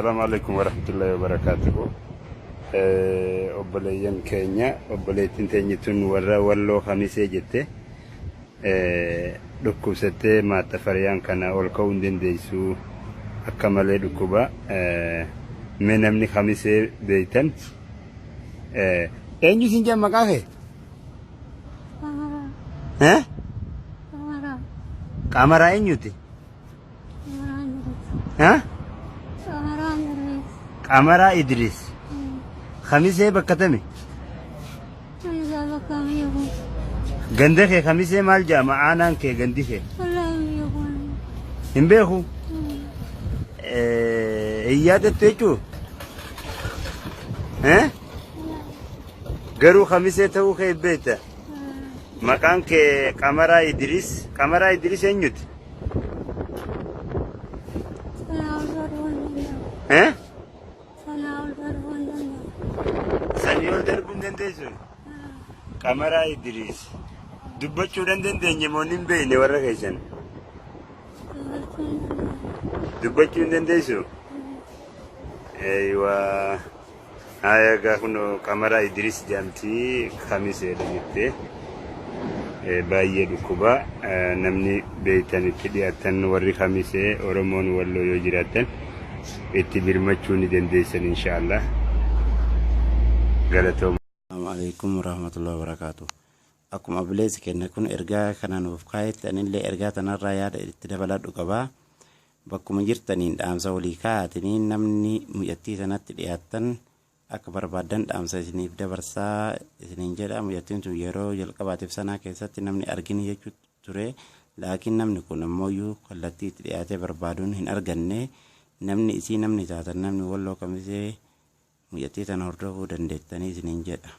Assalaamu alaikum warahmatullahi wabarakaatuhu. Obboleeyyan keenya obboleettiin teenyi tun warra walloo kamisee jette dhukkubsattee maaxafariyaan kana ol ka'uu hin dandeessu akka malee dhukkuba. Mee namni kamisee beektan eenyu siin jedhan maqaa kee? Qamaraa. Eh? Qamaraa. Qamaraa eenyuti? Qamaraa Idris. Ha? Qamaraa Idris. Qamaraa Idris. Kamisee bakka tami? Isaa bakka beeku. Ganda kee kamisee maal jedhama aanaan kee gandi kee? Wallaahi hin beeku. Hin beeku? Hin yaadattu jechuu? Eh? Garuu kamisee ta'uu kee hin beekta. Maqaan kee Qamaraa Idris. Qamaraa Idris eenyuti? Sanaa ol darbuu hin danda'u. Eh? Sanaa ol darbuu hin danda'u. Sanii ol darbuu hin dandeessu? Qamaraa Idris. Dubbachuu hin dandeenye moo hin beekne warra keessan? Dubbachuu hin danda'u. Dubbachuu hin dandeessu? Eeywa. Haya egaa kunoo Qamaraa Idris jedhamti kamiseedha jettee baay'ee dhukkuba namni beektan itti dhiyaattan warri kamisee Oromoon walloo yoo jiraattan itti birmachuu ni dandeessan inshaallah galatooma. Assalamu alaikum warahmatullahi wabarakatuh. Akkuma obboleessi keenya kun ergaa kana nuuf kaayetti anillee ergaa tanarraa yaada itti dabaladhu qaba. Bakkuma jirtaniin dhaamsa walii kaa'aatiniin namni mucattii tanatti dhiyaattan akka barbaaddan dhaamsa isiniif dabarsaa isiniin jedha. Mucattiin tun yeroo jalqabaatiif sanaa keessatti namni argini jechuu ture. Laakiin namni kun ammooyyuu kallattii itti dhiyaatee barbaaduun hin arganne. Namni isii namni taatan namni walloo kamisee mucattii tana hordofuu dandeettanii isiniin jedha.